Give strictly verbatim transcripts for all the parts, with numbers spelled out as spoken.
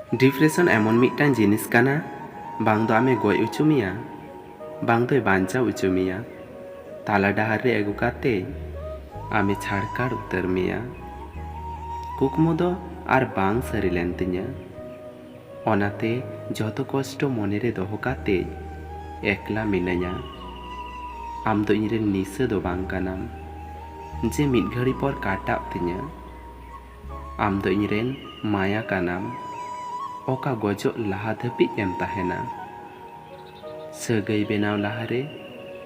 Depression ᱮᱢᱚᱱ ᱢᱤᱫᱴᱟᱝ ᱡᱤᱱᱤᱥ ᱠᱟᱱᱟ, ᱵᱟᱝ ᱫᱚ ᱟᱢᱮ ᱜᱚᱡ ᱦᱚᱪᱚ ᱢᱮᱭᱟ, ᱵᱟᱝ ᱫᱚᱭ ᱵᱟᱧᱪᱟᱣ ᱦᱚᱪᱚ ᱢᱮᱭᱟ᱾ ᱛᱟᱞᱟ ᱰᱟᱦᱟᱨ ᱨᱮ ᱟᱹᱜᱩ ᱠᱟᱛᱮ ᱟᱢᱮ ᱪᱷᱟᱲᱠᱟᱲ ᱩᱛᱟᱹᱨ ᱢᱮᱭᱟ᱾ ᱠᱩᱠᱢᱩ ᱫᱚ ᱟᱨ ᱵᱟᱝ ᱥᱟᱹᱨᱤ ᱞᱮᱱ ᱛᱤᱧᱟᱹ᱾ ᱚᱱᱟᱛᱮ ᱡᱷᱚᱛᱚ ᱠᱚᱥᱴᱚ ᱢᱚᱱᱮ ᱨᱮ ᱫᱚᱦᱚ ᱠᱟᱛᱮ ᱮᱠᱞᱟ ᱢᱤᱱᱟᱹᱧᱟ᱾ ᱟᱢ ᱫᱚ ᱤᱧ ᱨᱮᱱ ᱱᱤᱥᱟᱹ ᱫᱚ ᱵᱟᱝ ᱠᱟᱱᱟᱢ, ᱡᱮ ᱢᱤᱫ ᱜᱷᱟᱹᱲᱤ ᱯᱚᱨ ᱠᱟᱴᱟᱜ ᱛᱤᱧᱟᱹ᱾ ᱟᱢ ᱫᱚ ᱤᱧ ᱨᱮᱱ ᱢᱟᱭᱟ ᱠᱟᱱᱟᱢ, ᱚᱠᱟ ᱜᱚᱡᱚᱜ ᱞᱟᱦᱟ ᱫᱷᱟᱹᱵᱤᱡ ᱮᱢ ᱛᱟᱦᱮᱱᱟ᱾ ᱥᱟᱹᱜᱟᱹᱭ ᱵᱮᱱᱟᱣ ᱞᱟᱦᱟᱨᱮ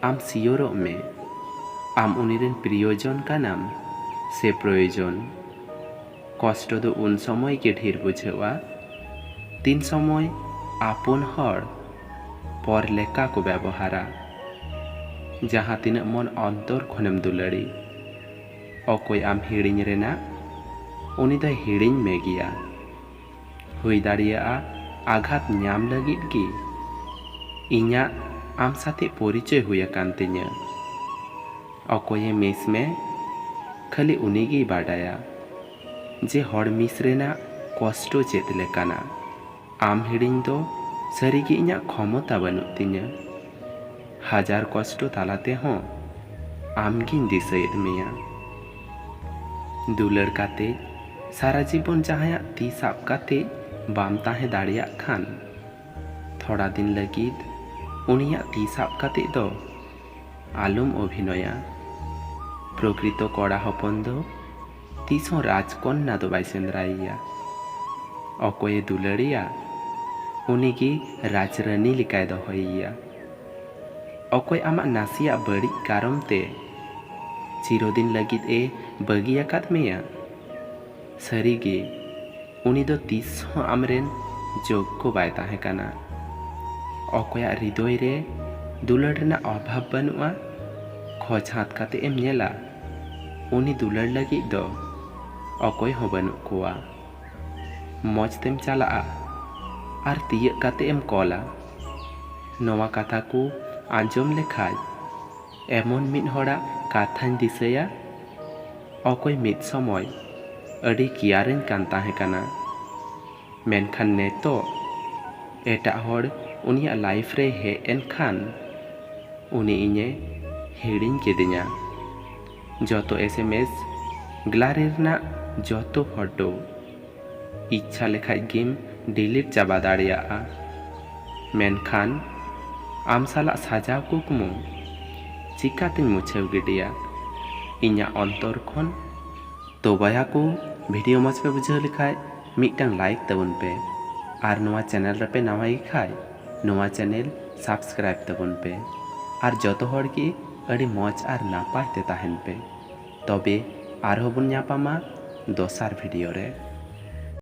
ᱟᱢ ᱥᱤᱭᱳᱨᱚᱜ ᱢᱮ, ᱟᱢ ᱩᱱᱤ ᱨᱮᱱ ᱯᱨᱤᱭᱚᱡᱚᱱ ᱠᱟᱱᱟᱢ ᱥᱮ ᱯᱨᱚᱭᱳᱡᱚᱱ᱾ ᱠᱚᱥᱴᱚ ᱫᱚ ᱩᱱ ᱥᱚᱢᱚᱭ ᱜᱮ ᱰᱷᱮᱨ ᱵᱩᱡᱷᱟᱹᱜᱼᱟ, ᱛᱤᱱ ᱥᱚᱢᱚᱭ ᱟᱯᱚᱱ ᱦᱚᱲ ᱯᱚᱨ ᱞᱮᱠᱟ ᱠᱚ ᱵᱮᱵᱚᱦᱟᱨᱟ᱾ ᱡᱟᱦᱟᱸ ᱛᱤᱱᱟᱹᱜ ᱢᱚᱱ ᱚᱱᱛᱚᱨ ᱠᱷᱚᱱᱮᱢ ᱫᱩᱞᱟᱹᱲᱤ, ᱚᱠᱚᱭ ᱟᱢ ᱦᱤᱲᱤᱧ ᱨᱮᱱᱟᱜ, ᱩᱱᱤ ᱫᱚᱭ ᱦᱤᱲᱤᱧ ᱢᱮ ᱜᱮᱭᱟ᱾ ᱦᱩᱭ ᱫᱟᱲᱮᱭᱟᱜᱼᱟ, ᱟᱜᱷᱟᱛ ᱧᱟᱢ ᱞᱟᱹᱜᱤᱫ ᱜᱮ ᱤᱧᱟᱜ ᱟᱢ ᱥᱟᱛᱮ ᱯᱚᱨᱤᱪᱚᱭ ᱦᱩᱭ ᱟᱠᱟᱱ ᱛᱤᱧᱟᱹ᱾ ᱚᱠᱚᱭᱮ ᱢᱤᱥ ᱢᱮ, ᱠᱷᱟᱹᱞᱤ ᱩᱱᱤᱜᱮᱭ ᱵᱟᱰᱟᱭᱟ ᱡᱮ ᱦᱚᱲ ᱢᱤᱥ ᱨᱮᱱᱟᱜ ᱠᱚᱥᱴᱚ ᱪᱮᱫ ᱞᱮᱠᱟᱱᱟ᱾ ᱟᱢ ᱦᱤᱲᱤᱧ ᱫᱚ ᱥᱟᱹᱨᱤᱜᱮ ᱤᱧᱟᱜ ᱠᱷᱚᱢᱚᱛᱟ ᱵᱟᱹᱱᱩᱜ ᱛᱤᱧᱟᱹ᱾ ᱦᱟᱡᱟᱨ ᱠᱚᱥᱴᱚ ᱛᱟᱞᱟ ᱛᱮᱦᱚᱸ ᱟᱢᱜᱤᱧ ᱫᱤᱥᱟᱹᱭᱮᱫ ᱢᱮᱭᱟ᱾ ᱫᱩᱞᱟᱹᱲ ᱠᱟᱛᱮ ᱥᱟᱨᱟ ᱡᱤᱵᱚᱱ ᱡᱟᱦᱟᱸᱭᱟᱜ ᱛᱤ ᱥᱟᱵ ᱠᱟᱛᱮ ᱵᱟᱢ ᱛᱟᱦᱮᱸ ᱫᱟᱲᱮᱭᱟᱜ ᱠᱷᱟᱱ, ᱛᱷᱚᱲᱟ ᱫᱤᱱ ᱞᱟᱹᱜᱤᱫ ᱩᱱᱤᱭᱟᱜ ᱛᱤ ᱥᱟᱵ ᱠᱟᱛᱮ ᱫᱚ ᱟᱞᱚᱢ ᱚᱵᱷᱤᱱᱚᱭᱟ᱾ ᱯᱨᱚᱠᱨᱤᱛᱚ ᱠᱚᱲᱟ ᱦᱚᱯᱚᱱ ᱫᱚ ᱛᱤᱥᱦᱚᱸ ᱨᱟᱡᱽᱠᱚᱱᱱᱟ ᱫᱚ ᱵᱟᱭ ᱥᱮᱸᱫᱽᱨᱟᱭᱮᱭᱟ᱾ ᱚᱠᱚᱭᱮ ᱫᱩᱞᱟᱹᱲᱮᱭᱟ, ᱩᱱᱤᱜᱮ ᱨᱟᱡᱽᱨᱟᱹᱱᱤ ᱞᱮᱠᱟᱭ ᱫᱚᱦᱚᱭᱮᱭᱟ᱾ ᱚᱠᱚᱭ ᱟᱢᱟᱜ ᱱᱟᱥᱮᱭᱟᱜ ᱵᱟᱹᱲᱤᱡ ᱠᱟᱨᱚᱱ ᱛᱮ ᱪᱤᱨᱚᱫᱤᱱ ᱞᱟᱹᱜᱤᱫ ᱮ ᱵᱟᱹᱜᱤ ᱟᱠᱟᱫ ᱢᱮᱭᱟ, ᱥᱟᱹᱨᱤᱜᱮ ᱩᱱᱤ ᱫᱚ ᱛᱤᱥ ᱦᱚᱸ ᱟᱢᱨᱮᱱ ᱡᱳᱜᱽᱜᱚ ᱵᱟᱭ ᱛᱟᱦᱮᱸ ᱠᱟᱱᱟ᱾ ᱚᱠᱚᱭᱟᱜ ᱦᱨᱤᱫᱚᱭ ᱨᱮ ᱫᱩᱞᱟᱹᱲ ᱨᱮᱱᱟᱜ ᱚᱵᱷᱟᱵᱽ ᱵᱟᱹᱱᱩᱜᱼᱟ, ᱠᱷᱚᱡᱽ ᱦᱟᱛ ᱠᱟᱛᱮ ᱮᱢ ᱧᱮᱞᱟ, ᱩᱱᱤ ᱫᱩᱞᱟᱹᱲ ᱞᱟᱹᱜᱤᱫ ᱫᱚ ᱚᱠᱚᱭ ᱦᱚᱸ ᱵᱟᱹᱱᱩᱜ ᱠᱚᱣᱟ᱾ ᱢᱚᱡᱽ ᱛᱮᱢ ᱪᱟᱞᱟᱜᱼᱟ ᱟᱨ ᱛᱤᱭᱟᱹᱜ ᱠᱟᱛᱮ ᱮᱢ ᱠᱚᱞᱟ᱾ ᱱᱚᱣᱟ ᱠᱟᱛᱷᱟ ᱠᱚ ᱟᱸᱡᱚᱢ ᱞᱮᱠᱷᱟᱡ ᱮᱢᱚᱱ ᱢᱤᱫ ᱦᱚᱲᱟᱜ ᱠᱟᱛᱷᱟᱧ ᱫᱤᱥᱟᱹᱭᱟ, ᱚᱠᱚᱭ ᱢᱤᱫ ᱥᱚᱢᱚᱭ ᱟᱹᱰᱤ ᱠᱮᱭᱟᱨᱤᱧ ᱠᱟᱱ ᱛᱟᱦᱮᱸ ᱠᱟᱱᱟ᱾ ᱢᱮᱱᱠᱷᱟᱱ ᱱᱤᱛᱚᱜ ᱮᱴᱟᱜ ᱦᱚᱲ ᱩᱱᱤᱭᱟᱜ ᱞᱟᱭᱤᱯᱷ ᱨᱮ ᱦᱮᱡ ᱮᱱ ᱠᱷᱟᱱ ᱩᱱᱤ ᱤᱧᱮ ᱦᱤᱲᱤᱧ ᱠᱤᱫᱤᱧᱟ᱾ ᱡᱚᱛᱚ ᱮᱥ ᱮᱢ ᱮᱥ, ᱜᱮᱞᱟᱨᱤ ᱨᱮᱱᱟᱜ ᱡᱚᱛᱚ ᱯᱷᱳᱴᱳ ᱤᱪᱪᱷᱟ ᱞᱮᱠᱷᱟᱡ ᱜᱮᱢ ᱰᱤᱞᱤᱴ ᱪᱟᱵᱟ ᱫᱟᱲᱮᱭᱟᱜᱼᱟ, ᱢᱮᱱᱠᱷᱟᱱ ᱟᱢ ᱥᱟᱞᱟᱜ ᱥᱟᱡᱟᱣ ᱠᱩᱠᱢᱩ ᱪᱤᱠᱟᱛᱮᱧ ᱢᱩᱪᱷᱟᱹᱣ ᱜᱤᱰᱤᱭᱟ ᱤᱧᱟᱹᱜ ᱚᱱᱛᱚᱨ ᱠᱷᱚᱱ? ᱛᱚ ᱵᱚᱭᱦᱟ ᱠᱚ, ᱵᱷᱤᱰᱤᱭᱳ ᱢᱚᱡᱽ ᱯᱮ ᱵᱩᱡᱷᱟᱹᱣ ᱞᱮᱠᱷᱟᱡ ᱢᱤᱫᱴᱟᱝ ᱞᱟᱭᱤᱠ ᱛᱟᱵᱚᱱ ᱯᱮ, ᱟᱨ ᱱᱚᱣᱟ ᱪᱮᱱᱮᱞ ᱨᱮᱯᱮ ᱱᱟᱣᱟ ᱜᱮ ᱠᱷᱟᱡ ᱱᱚᱣᱟ ᱪᱮᱱᱮᱞ ᱥᱟᱵᱥᱠᱨᱟᱭᱤᱵ ᱛᱟᱵᱚᱱ ᱯᱮ, ᱟᱨ ᱡᱚᱛᱚ ᱦᱚᱲ ᱜᱮ ᱟᱹᱰᱤ ᱢᱚᱡᱽ ᱟᱨ ᱱᱟᱯᱟᱭ ᱛᱮ ᱛᱟᱦᱮᱱ ᱯᱮ᱾ ᱛᱚᱵᱮ ᱟᱨᱦᱚᱸ ᱵᱚᱱ ᱧᱟᱯᱟᱢᱟ ᱫᱚᱥᱟᱨ ᱵᱷᱤᱰᱤᱭᱳ ᱨᱮ᱾